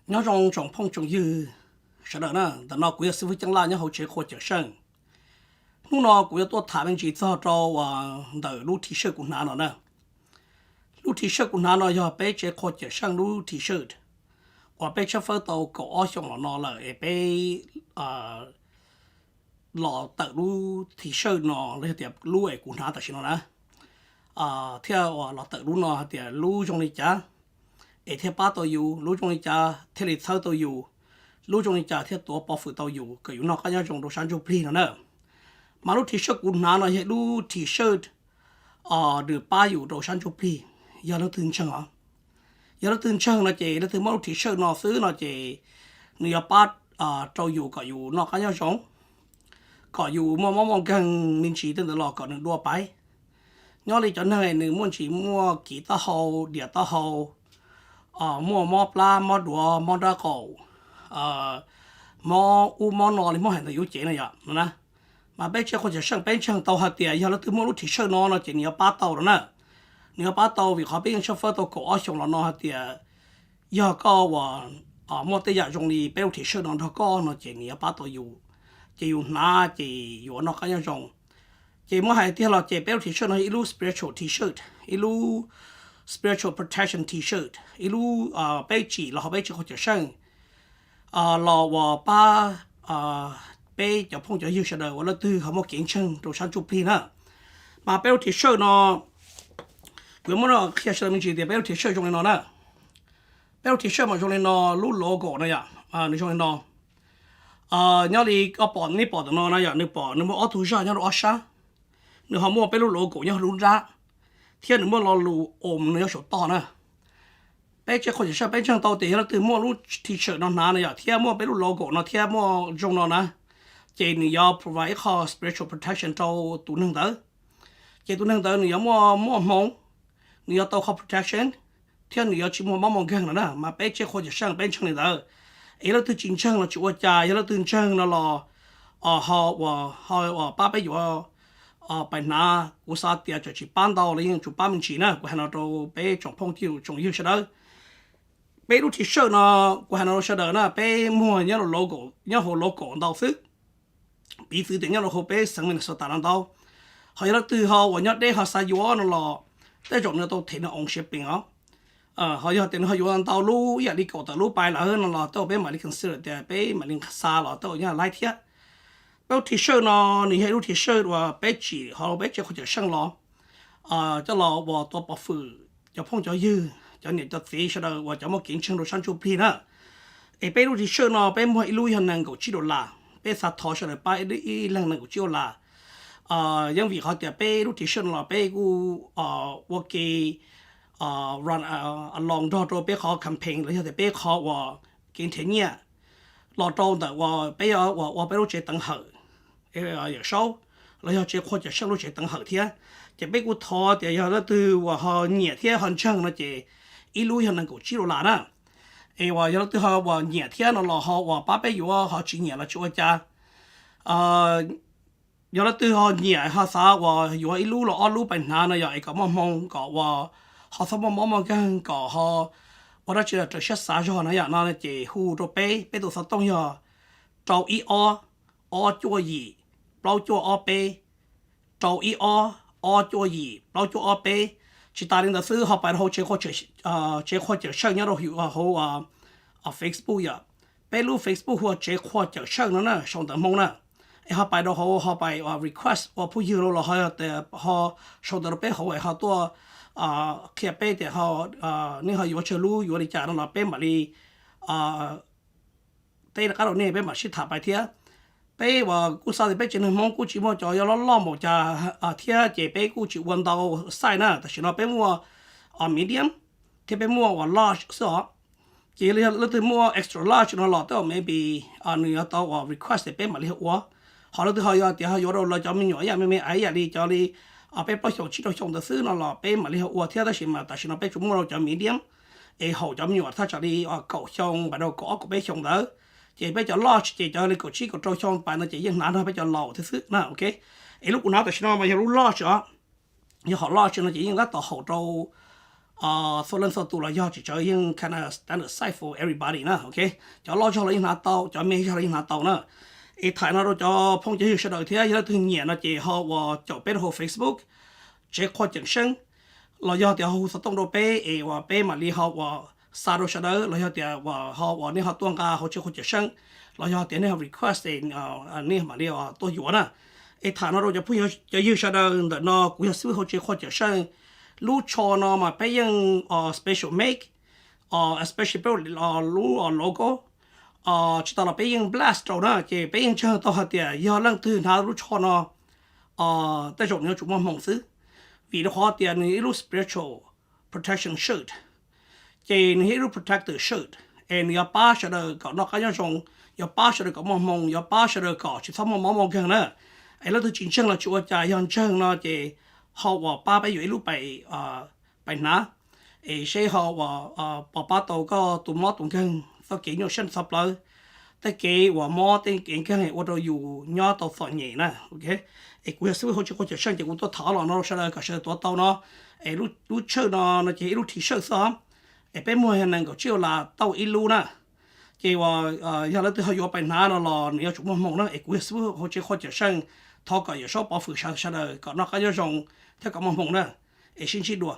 Nyob zoo tsoom phooj tsoom ywg sawv daws na, ntawm no kuv yog xib fwb Ceeb Laj nyob hauv tsev qhua Cawm Seej. Hnub no kuv yuav tuaj tham me ntsis txog rau ntawm lub T-shirt kuv hnav no na. Lub T-shirt kuv hnav no yog peb tsev qhua Cawm Seej lub T-shirt uas peb tshawb fawb tau kaum ob xyoos los no lawm es peb los tawm lub T-shirt no los yog tias lub es kuv hnav tam sim no na, thiaj uas los tawm lub no hais tias lub zoo li cas es thiaj pab tau yus, lub zoo li cas thiaj li txhawb tau yus, lub zoo li cas thiaj tuav pov hwm tau yus kom yus noj qab nyob zoo rau sab ntsuj plig no na. Mas lub T-shirt kuv hnav no yog lub T-shirt nws pab yus rau sab ntsuj plig. Yog leej twg ntseeg os, yog leej twg ntseeg no ces leej twg muaj lub T-shirt no xwb no ces nws yuav pab rau yus kom yus noj qab nyob zoo, kom yus muaj mob muaj nkeeg me ntsis tej ntawd los kom nws dua paiv. Nyob li cov neeg nws muaj ntsis muaj kiv taub hau, diam taub hau, muaj mob plab, mob duav, mob nrab qaum, mob ub mob no li muab hais ntawm yus cev no yom no na. Mas peb tsev qhua Cawm Seej peb ntseeg tau hais tias yog leej twg muaj lub T-shirt no no ces nws yuav pab tau no na. Nws yuav pab tau vim qhov peb yeej tshawb fawb tau kaum ob xyoos los no hais tias yog koj uas muaj tej yam zoo li peb lub T-shirt no nrog koj no ces nws yuav pab tau yus, ces yus hnav ces yuav noj qab nyob zoo. Ces muab hais tiag los ces peb lub T-shirt no ib lub spiritual T-shirt, ib lub spiritual protection T-shirt, ib lub peb tsim los hauv peb tsev qhua Cawm Seej los uas pab peb cov phooj cov ywg sawv daws uas leej twg ho muaj kev ntseeg rau sab ntsuj plig na. Mas peb lub T-shirt no kuv yuav muab qhia sawv daws me ntsis tias peb lub T-shirt zoo li no na. Peb lub T-shirt mas zoo li no, lub logo no yom, nws zoo li no. Nyob li koj pom, nej pom ntawm no na yom, nws pom nws muaj ob tug zaj nyob rau ob sab, nws ho muaj peb lub logo nyob hauv lub nrab, thiab nws muaj lo lus om no nyob saum toj na. Peb tsev qhua Cawm Seej peb ntseeg tau tias yog leej twg muaj lub T-shirt no hnav no yom, thiab muaj peb lub logo no thiab muaj zoo no na, ces nws yuav provide ib qho spiritual protection rau tus neeg ntawd. Ces tus neeg ntawd nws yuav muaj muaj hmoov, nws yuav tau qhov protection, thiab nws yuav tsis muaj mob muaj nkeeg no na. Mas peb tsev qhua Cawm Seej peb ntseeg li ntawd. Es leej twg tsis ntseeg los tsis ua cas, yog leej twg ntseeg no los ho uas ho uas pab peb yuav pais hnav. Kuv xav tias txawm tsis pab ntau los yeej tsum pab me ntsis na. Kuv hais no rau peb tsoom phooj tsoom ywg sawv daws. Peb lub T-shirt no kuv hais no rau sawv daws na, peb muag nyob hauv logo ntau xwb. Piv txwv tias nyob rau hauv peb xeev Minnesota no ntau. Ho yog leej twg ho uas nyob deb ho xav yuav no los tej zaum nws tau them nws own shipping os. Ho yog tias nws ho yuav ntau lub ib yam li kaum tawm lub pais lawm no los tej zaum peb mam li consider tias peb mam li xa los tej zaum nyob laiv thiab. Peb lub T-shirt no nws yog ib lub T-shirt uas peb tsim ho peb tsev qhua Cawm Seej los coj los uas tua pov hwm cov phooj cov ywg, cov niam cov txiv sawv daws uas cov muaj kev ntseeg rau sab ntsuj plig na. Es peb lub T-shirt no peb muag ib lub yog nees nkaum tsib dollar, peb xav thov sawv daws pab ib leeg nees nkaum tsib dollar. Yeej vim qhov tias peb lub T-shirt no los peb kuj ua ke run along nrog rau peb qhov campaign los yog tias peb qhov uas kev nrhiav nyiaj los rau ntawm uas peb ua peb lub tsev teev hawm Yawm Saub los yog tsev qhua Cawm Seej lub tsev teev hawm thiab. Ces peb kuj thov tias yog leej twg uas ho nyiam thiab ho ntseeg no ces ib lub yog nees nkaum tsib dollar na. Es uas yog leej twg ho uas nyiam thiab no los ho uas pab peb yuav, ho tsis nyiam los tsis ua cas. Yog leej twg ho nyiam ho xav uas yuav ib lub los ob lub pais hnav no yog es kom muaj hmoo kom uas ho txhob muaj mob muaj nkeeg kom ho ua dab tsi los raws siab xav zog na yom no ces hu rau peb, peb tus xov tooj yog rau ib ob, ob cuaj yim, plaub cuaj ob peb, rau ib ob, ob cuaj yim, plaub cuaj ob peb. Tsis tas li ntawd xwb ho pais rau hauv tsev qhua Cawm Seej nyob rau hauv Facebook yom. Peb lub Facebook hu ua tsev qhua Cawm Seej no na, sau ntawv Hmoob na. Es ho pais rau hauv ho pais request ua phooj ywg los ho sau ntawv rau peb hauv es ho tuaj qhia peb tias nej ho yuav tsawg lub yuav li cas no los peb mam li teb rov qab rau nej, peb mam sib tham pais thiab. Peb uas kuj xav tias peb tsev neeg Hmoob kuj tsis muaj cov loj loj npaum cas thiab ces peb kuj tsis ua ntau size na. Tam sim no peb muaj medium thiab peb muaj uas large xwb os. Ces yog leej twg muaj extra large no los tej zaum maybe nws yuav tau uas request peb mam li ho ua. Ho leej twg ho yog tias ho yuav rau lawv cov me nyuam ib yam me me ib yam li cov li peb plaub xyoos tsib rau xyoo ntawd xwb no los peb mam li ho ua thiab. Tab sis mas tam sim no peb tsuas muaj rau cov medium es haum cov me nyuam thaj tsam li kaum xyoo pais rau kaum ob kaum peb xyoo ntawd. Ces peb cov large ces cov li kaum tsib kaum rau xyoo pais no ces yeej hnav nrog peb cov laus thiab xwb na. Ok, es lub kuv hnav tam sim no mas yog lub large os. Yog hom large no ces yeej tab tom haum rau txhua leej txhua tus los yog tsis tsawv, yeej kind of standard size for everybody na, ok. Cov loj zog los yeej hnav tau, cov me zog los yeej hnav tau na. Es tham no rau cov phooj cov ywg sawv daws thiab, yog leej twg nyiam no ces ho uas caum peb rau hauv Facebook Tsev Qhua Cawm Seej, los yog tias ho hu xov tooj rau peb es uas peb mam li ho uas xa rau sawv daws, los yog tias uas ho uas nej ho tuaj nqa hauv Tsev Qhua Cawm Seej, los yog tias nej ho request es nej mam li tuaj yuav na. Es tham no rau cov phooj cov ywg sawv daws, ntawm no kuv yog xib hwb hauv Tsev Qhua Cawm Seej. Lub tsho no mas peb yeej special make, especially peb lub logo, tsis tas los peb yeej blast rau na, ces peb yeej ntseeg tau hais tias yog leej twg hnav lub tsho no tej zaum nws yuav tsum muaj hmoo xwb, vim rau qhov tias nws ib lub spiritual protection shirt, ces nws yog ib lub protector shirt, es nws yuav pab sawv daws kom noj qab nyob zoo, yuav pab sawv daws kom muaj hmoo, yuav pab sawv daws kom tsis txhob muaj mob muaj nkeeg na. Es leej twg tsis ntseeg los tsis ua cas, yog ntseeg no ces ho uas pab peb yuav ib lub pais hnav, es seb ho uas pov pab tau koj tus mob tus nkeeg, txoj kev nyuaj siab txog plawv, tej kev uas mob tej kev nkeeg ua rau yus nyob tau txom nyem na. Es kuv yog xib hwb hauv Tsev Qhua Cawm Seej ces kuv tuaj tham los no rau sawv daws kom sawv daws tuav tau no. Es lub tsho no no ces ib lub T-shirt xwb os, es peb muag yog nees nkaum tsib dollar tau ib lub na. Ces uas yog leej twg ho yuav pais hnav no los nws yuav tsum muaj hmoo na. Es kuv yog xib hwb hauv Tsev Qhua Cawm Seej, thov kom Yawm Saub pov hwm sawv daws kom noj qab nyob zoo thiab kom muaj hmoo na. Es sib ntsib dua.